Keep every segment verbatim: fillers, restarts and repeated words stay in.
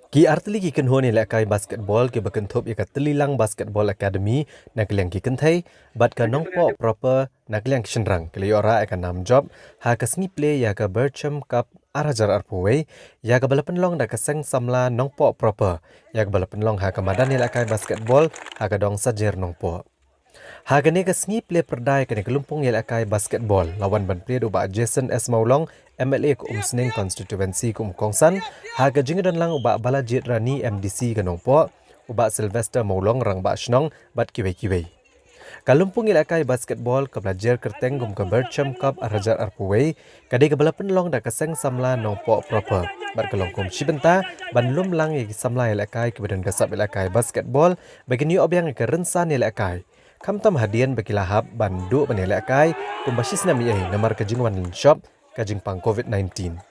Ki artylli ki kynhun ïalehkai basketball kiba kynthup ïa ka Tyllilang Basketball Academy na ka liang ki kynthei bad ka Nongpoh Proper na ka liang ki shynrang ki la ïoh rah ïa ka nam jop ha ka sngi plie ïa ka Berchem Cup ar hajar arphew wei, ïa kaba la pynlong da ka Seng Samla Nongpoh Proper, ïa kaba la pynlong ha ka madan ïalehkai basketball ha ka dong Sajer Nongpoh. Ha kane ka sngi plie pyrda ïa kane ka lympung ïalehkai basketball la wan ban plie da u Bah Jason S Mawlong, M L A ka Umsning Constituency kum u kongsan, ha ka jingdon lang u Bah Balajied Rani, M D C ka Nongpoh, u Bah Sylvester Mawlong, Rangbah Shnong, bad kiwei kiwei. Ka lympung ïalehkai basketball kaba la jer kyrteng kum ka Berchem Cup ar hajar arphew wei, ka dei kaba la pynlong da ka Seng Samla Nongpoh Proper bad ka long kum shi bynta ban lum lang ïa ki samla ïalehkai kiba don ka sap ïalehkai basketball ba kin ïoh biang ïa ka rynsan ïalehkai, khamtam hadien ba ki la hap ban duh ban ïalehkai kumba shi snem ïa ei namar ka jingwan lynshop ka jingpang Covid nineteen.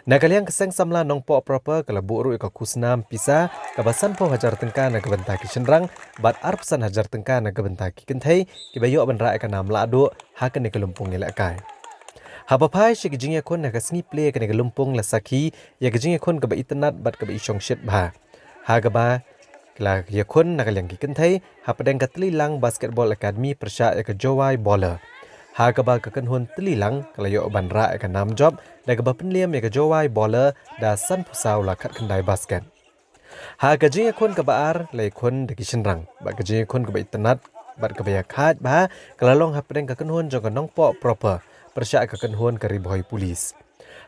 Na ka liang ka Seng Samla Nongpoh Proper ka la buh ruh ïa ka khusnam pisa kaba sanphew hajar tyngka na ka bynta ki shynrang bad arphew san hajar tyngka na ka bynta ki kynthei kiba ïoh ban rah ïa ka nam lahduh ha kane ka lympung ïalehkai. Haba phai sha ki jingïakhun ha ka sngi plie ïa kane ka lympung la sakhi ïa ka jingïakhun kaba itynnad bad kaba ishongshit bha, ha kaba ki la ïakhun na ka liang ki kynthei hapdeng ka Tyllilang Basketball Academy pyrshah ïa ka Jowai Bowler, ha kaba ka kynhun Tyllilang ka la ïoh ban rah ïa ka nam jop da kaba pynliem ïa ka Jowai Bowler da sanphew saw la khatkhyndai basket. Ha ka jingïakhun kaba ar la ïakhun da ki shynrang bad ka jingïakhun kaba itynnad bad kaba ïakhaid bha ka la long hapdeng ka kynhun jong ka Nongpoh Proper pyrshah ïa ka kynhun ka Ri Bhoi Police,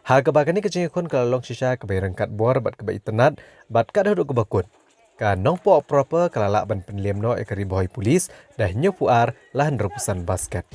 ha kaba kane ka jingïakhun ka la long shisha kaba ïaryngkat bor bad kaba itynnad bad kat haduh kaba kut ka Nongpoh Proper ka la lah ban pynliem noh ïa ka Ri Bhoi Police da hynñiewphew ar la hynriewphew san basket.